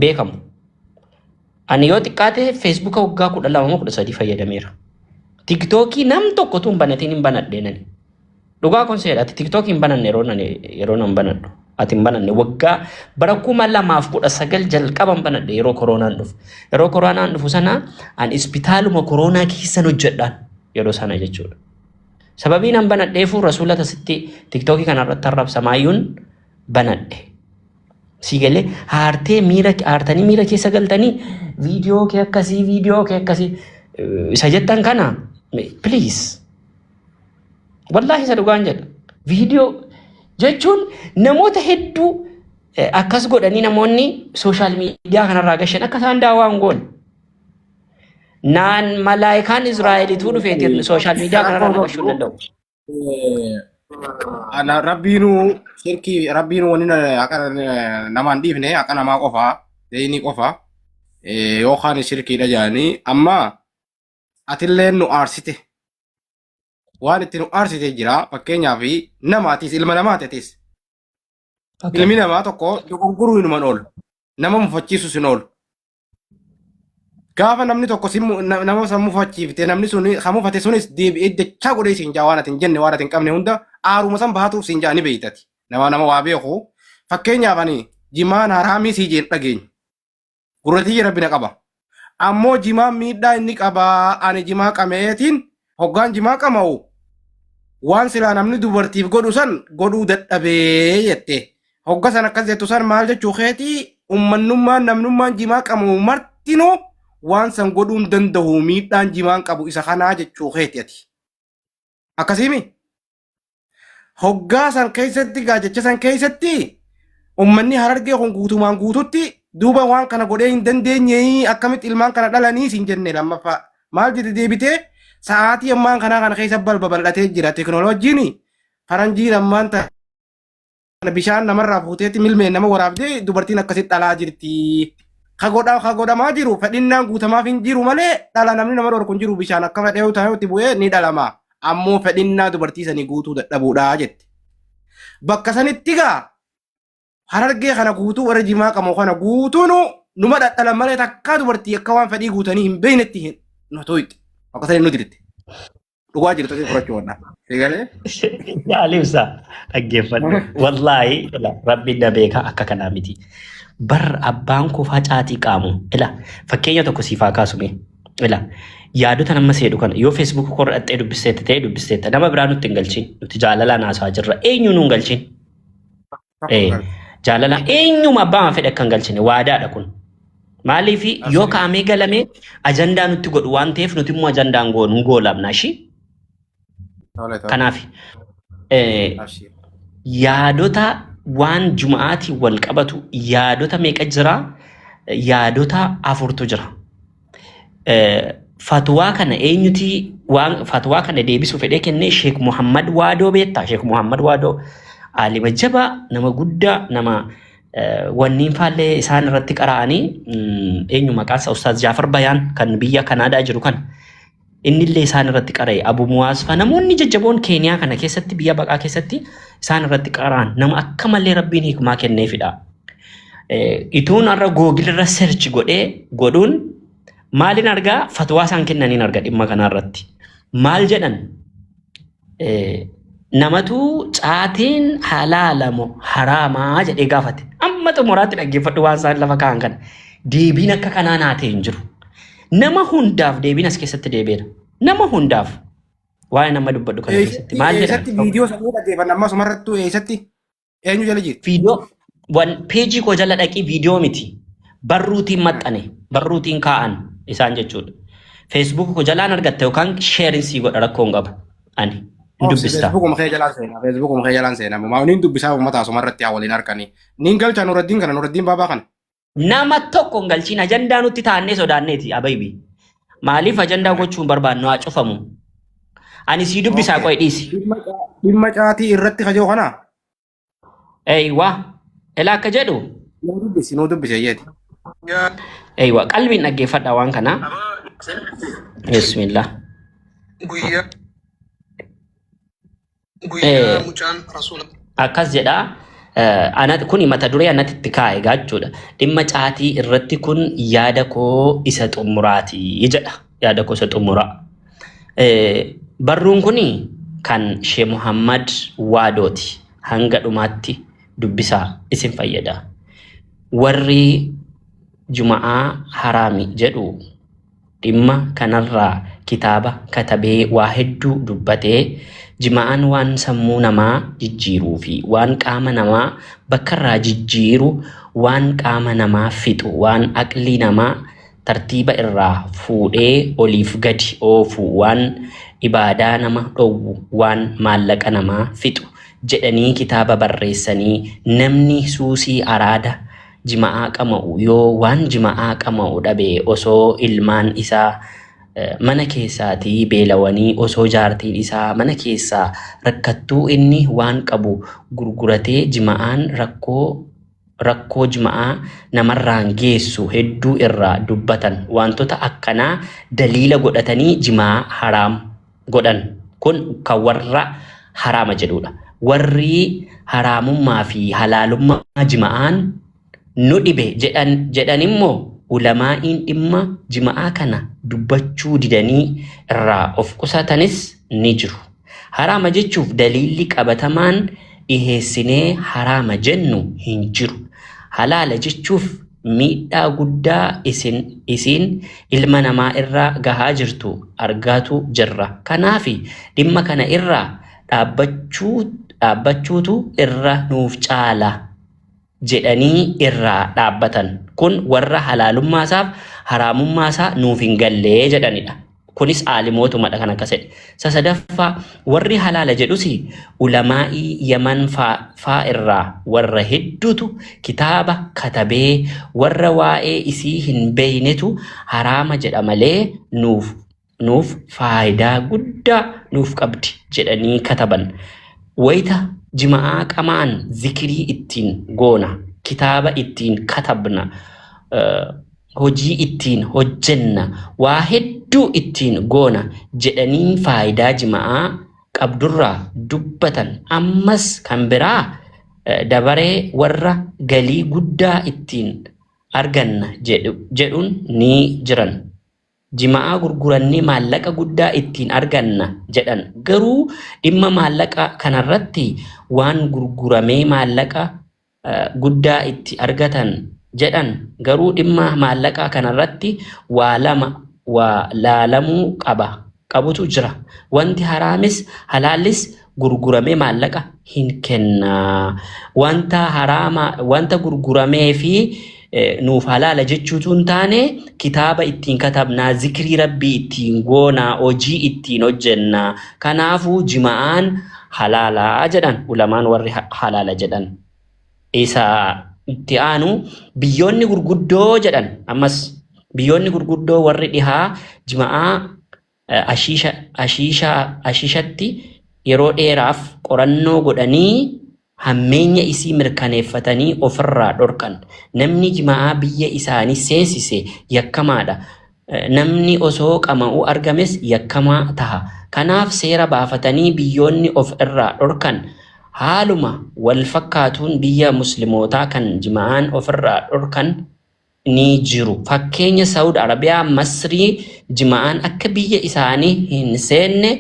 Beekamu. Ani yoo xiqqaate Feesbuuka waggaa 12 moo 13 fayyadameera. Tiktookii nam tokkotu hin banatiin hin banadhe nani. Dhugaa kun seera ati tiktookii hin bananne yeroo nani yeroo nan banadhu. Ati hin bananne waggaa bara 2019 jalqaba hin banadhe yeroo koronaan dhufu. Yeroo koronaan dhufu sana ani ispitaaluma koronaa keessan hojjedhaan yeroo sana jechuudha. Sababiin an banadheefu rasuula tasitti tiktookii kanarratti arrabsamaayyuun banadhe. Sii galee haartee miira haartanii miira keessa galtanii viidiyoo kee akkasii viidiyoo kee akkasii isa jettan kana please wallaahi isa dhugaan jedha viidiyoo jechuun namoota hedduu akkas godhanii namoonni sooshaal miidiyaa kanarraa gashan akka isaan daawaa hin goone. Naan malaayikaan Israa'elituu dhufeeti sooshaal miidiyaa kanarraa na gashuu hin danda'u. Ana rabbiinuu shirkii rabbiinuu wanni akka namaan dhiifne akka namaa qofa deeyni qofa yookaan shirkiidha jedhanii amma atillee nu aarsite waan itti nu aarsite jira fakkeenyaaf nama atis ilma namaati atis ilmi namaa tokko dogoggoruu hinuman oolu nama mufachiisus hin oolu Gaafa namni tokko si mu- na- nama san mufachiifte namni sun kan mufate sunis deebi'ee dachaa godhee siin jaa waan ati hin jenne waan ati hin qabne hunda aaruma san baatuuf siin jaa ni beeytati. Nama nama waa beeku. Fakkeenyaaf ani jimaan haraamii sii jeen dhageenye. Gurra tiyya rabbi na qaba. Ammoo jimaan miidhaa inni qabaa ani jimaa qameetiin hoggaan jimaa qama'u waan silaa namni dubartiif godhu san godhuu dadhabee jette. Hogga san akkas jettu san maal jechuu keetii ummannummaan namnummaan jimaa qabu martinuu waan san godhuu hin danda'u miidhaan jimaan qabu isa kanaa jechuu keeti ati. Akkasiimi? Hoggaa san keessatti gaa jecha san keessatti ummanni harargee kun guutumaan guututti duuba waan kana godhee hin dandeenye akkamitti ilmaan kana dhalanii siin jenne lammaffaa maal jette deebitee sa'aatii ammaan kanaa kana keessa balba bal'atee jira teknooloojiin faranjiin ammaan tana bishaan namarraa fuuteetti milmeen nama waraabdee dubartiin akkasitti dhalaa jirti. Ka godha ka godhamaa jiru fedhinnaan guutamaaf hin jiru malee dhala namni nama dhorku hin jiru bishaan akka fedhee ta'utti bu'ee ni dhalama. Ammoo fedhinnaa dubartii sanii guutuu dadhabuudha jette. Bakka sanitti gaa harargee kana guutuu warra jimaa qabu kana guutuunu numa dhadhalan malee takkaa dubartii akka waan fedhii guutanii hin beeknetti hin nu tuqxe. Bakka sanii nu dirte. Dhugaa jirtu si fudhachuu wadha. Eegalee? Yaalii ibsa dhaggeeffadhu. Wallaahi ila rabbiin na beeka akka kanaa miti. Bar abbaan koo faa caatii qaamu. Ila fakkeenya tokko siif haa kaasume. Ila yaadota nama seedhu kana yoo Facebook korra dhaxxee dubbisteetta ta'e dubbisteetta nama biraa nutti hin galchin. Nuti jaalalaan haasa'aa jirra. Eenyu nu hin galchin. Jaalala eenyuma abbaa fedhe akka hin galchine waadaadha kun. Maaliif yoo kaa'amee galame ajandaa nutti godhu waan ta'eef nuti immoo ajandaa hin goonu hin goolabna ishii. Kanaaf yaadota waan juma'aatiin wal qabatu yaadota meeqa jira? Yaadota afurtu jira. Fatwaa kana eenyuti waan fatwaa kana deebisuu fedhee kennee Sheek Muhammad Waadoo beektaa? Sheek Muhammad Waadoo aalima jabaa nama guddaa nama wanniin faallee isaan irratti qara'anii eenyu maqaan isaa Ustaaz Jaafar Bayaan kan biyya Kanaadaa jiru kana innillee isaan irratti qara'e Abu Muwaaz fa namoonni jajjaboon Keeniyaa kana keessatti biyya baqaa keessatti isaan irratti qara'an nama akka malee rabbiin hikmaa kenneefidha. Ituun har'a Google irra search godhee godhuun maalin argaa fatwaa isaan kennaniin arga dhimma kanaa irratti. Maal jedhan namatu caatiin halaala moo haraamaa jedhee gaafate. Amma xumuraatti dhaggeeffadhu waan isaan lafa kaa'an kana. Deebiin akka kanaa naa ta'e hin jiru. Nama hundaaf deebiin as keessatti deebi'eera. Nama hundaaf. Waa'ee nama dubbadhu kana keessatti maal jedhan? Eessatti viidiyoo sanii dhaggeeffanna amma asumarrattuu eessatti Eenyu jala jirti? Viidiyoo wan peejii koo jala dhaqii viidiyoo miti. Barruutiin maxxane barruutiin kaa'an isaan jechuudha. Facebook koo jalaan argatta yookaan sheerin sii godha rakkoo hin qabu. Ani hin dubbista. Feesbuukuma kee jalaan seenaa. Feesbuukuma kee jalaan seenaa. Maa niin dubbisaa uummata asuma irratti haa waliin harkanii. Niin galcha Nuraddiin kana Nuraddiin baabaa kana. Nama tokko hin galchiin ajandaa nutti taannee sodaanneeti abaybi. Maaliif ajandaa gochuu hin barbaannu haa cufamu. Ani sii dubbisaa qoy dhiisi. Dhimma caatii irratti kajoo kana. Eeywa. Elaa akka jedhu. Nuu dubbisi nuu dubbisi ayyeeti. Eeywa qalbiin dhaggeeffadha waan kana. Bismillah. Guyyaa guyyaa mucaan rasuula Akkas jedha. Kuni mata duree anatti itti kaa'e jechuudha. Dhimma caatii irratti kun yaada koo isa xumuraati jedha. Yaada koo isa xumuraa. Barruun kuni kan Shee Muhammad Waadooti. Hanga dhumaatti dubbisaa isin fayyada. Warri Juma'aa haraami jedhu dhimma kanarraa kitaaba katabee waa hedduu dubbatee jima'aan waan sammuu namaa jijjiiruu fi waan qaama namaa bakkarraa jijjiiru, waan qaama namaa fixu, waan aqlii namaa tartiiba irraa fuudhee oliif gadi oofu, waan ibaadaa nama dhowwu, waan maallaqa namaa fixu jedhanii kitaaba barreessanii namni suusii araada jima'aa qama'u yoo waan jima'aa qama'u dhabe osoo ilmaan isaa mana keessaatii beelawanii osoo jaartiin isaa mana keessaa rakkattuu inni waan qabu gurguratee jima'aan rakkoo jima'aa namarraan geessu hedduu irraa dubbatan. Wantoota akkanaa daliila godhatanii jimaa haraam godhan. Kun kan warra haraama jedhudha. Warri haraamummaa fi halaalummaa jima'aan nu dhibe jedhan immoo ulamaa'iin dhimma jima'aa kana dubbachuu didanii irraa of qusatanis ni jiru. Haraama jechuuf daliilli qabatamaan dhiheessinee haraama jennu hin jiru. Halaala jechuuf miidhaa guddaa isiin ilma namaa irraa gahaa jirtu argaatu jirra. Kanaaf dhimma kana irraa dhaabbachuutu irra nuuf caala jedhanii irraa dhaabbatan. Kun warra halaalummaasaaf haraamummaasaa nuuf hin gallee jedhanidha. Kunis aalimootumadha kan akkas jedhe. Sadaffaa warri halaala jedhus ulamaa'ii Yaman faa irraa warra hedduutu kitaaba katabee warra waa'ee isii hin beeynetu haraama jedha malee nuuf faayidaa guddaa nuuf qabdi jedhanii kataban. Wayita jima'aa qamaan zikirii ittiin goona, kitaaba ittiin katabna, hojii ittiin hojjenna, waa hedduu ittiin goona jedhanii faayidaa jima'aa qabdurraa dubbatan. Ammas kan biraa dabaree warra galii guddaa ittiin arganna jedhuun ni jiran. Jima'aa gurgurannee maallaqa guddaa ittiin arganna jedhan. Garuu dhimma maallaqa kanarratti waan gurguramee maallaqa guddaa itti argatan jedhan. Garuu dhimma maallaqa kanarratti waa lama waa laalamuu qabutu jira. Wanti haraamis halaallis gurguramee maallaqa hin kenna. Wanta haraama wanta gurguramee fi nuuf halaala jechuutu hin taane kitaaba ittiin katabnaa, zikrii rabbii ittiin goonaa, hojii ittiin hojjennaa. Kanaafuu jima'aan halaalaa jedhan ulamaan warri halaala jedhan. Isa itti aanu biyyoonni gurguddoo jedhan. Ammas biyyoonni gurguddoo warri dhihaa jima'aa ashiishatti yeroo dheeraaf qorannoo godhanii hammeenya isii mirkaneeffatanii ofirraa dhorkan. Namni jima'aa biyya isaanii seensise yakkamaadha. Namni osoo qama'uu argames yakkamaa taha. Kanaaf seera baafatanii biyyoonni of irraa dhorkan. Haaluma wal fakkaatuun biyya muslimootaa kan jima'aan ofirraa dhorkan ni jiru. Fakkeenya Saawud Arabiyaa, Masrii jima'aan akka biyya isaanii hin seenne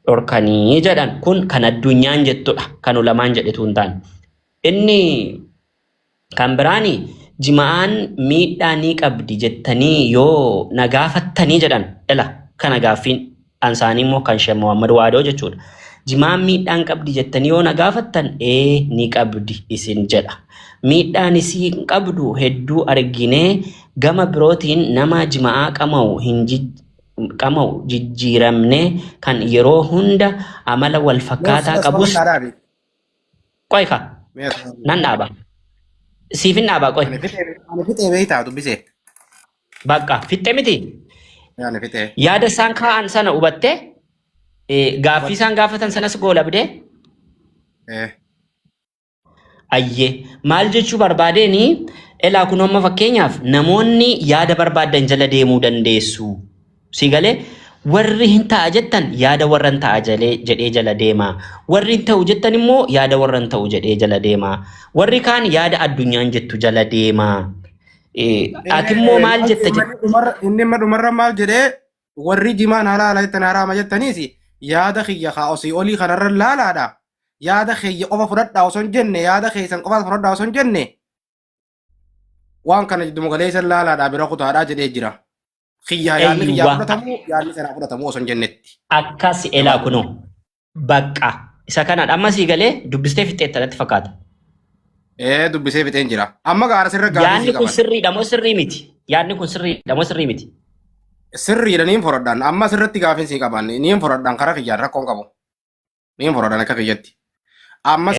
dhorkanii jedhan. Kun kan addunyaan jettudha. Kan ulamaan jedhetu hin taane. Inni kan biraani jima'aan miidhaa ni qabdi jettanii yoo na gaafattanii jedhan. Ila kana gaaffiin ansaanii immoo kan Sheekh Muhammad Waadoo jechuudha. Jimaan miidhaan qabdi jettanii yoo na gaafattan ee ni qabdi isin jedha. Miidhaan isii qabdu hedduu arginee gama birootiin nama jima'aa qama'u hin qama'u jijjiiramne kan yeroo hunda amala wal fakkaataa qabus. Qoy ka nan dhaaba. Siifin dhaaba qoy. Ani fixee beektaa dubbisee. Bakka fixxe miti. Ani fixee. Yaada isaan kaa'an sana hubattee gaaffii isaan gaafatan sanas goolabdee. Ayyee maal jechuu barbaadeeni elaa kun amma fakkeenyaaf namoonni yaada barbaadan jala deemuu dandeessu. Si galee Warri hin ta'a jettan yaada warra hin ta'a jalee jedhee jala deema. Warri hin ta'u jettan immoo yaada warra hin ta'u jedhee jala deema. Warri kaan yaada addunyaan jettu jala deema. Ati immoo maal jetta jette? Inni amma dhumarra maal jedhee warri jimaan halaala jettan haraama jettaniis yaada kiyya kaa osii olii kanarra laalaadha. Yaada kiyya qofa fudhadhaa osoo hin jenne yaada keessan qofa fudhadhaa osoo hin jenne waan kana jidduma galeessa laalaadhaa bira kutaadhaa jedhee jira. Kiyya yaadni kiyyaa Eeyyuwa. fudhatamu yaadni sanaa fudhatamu osoo hin jennetti. Akkas elaa kunoo bakka isa kanadha. Amma sii galee dubbistee fixxeetta natti fakkaata. Ee dubbisee fixeen jira. Amma gaara sirra gaaffii Yaadni sii kun qaban. sirriidha moo sirrii miti? Yaadni kun sirriidha moo sirrii miti? Sirriidha niin fudhadhaan. Amma sirratti gaaffiin sii qaban. Niin fudhadhaan karaa kiyyaan rakkoon qabu. Niin fudhadhaan akka kiyyatti. Amma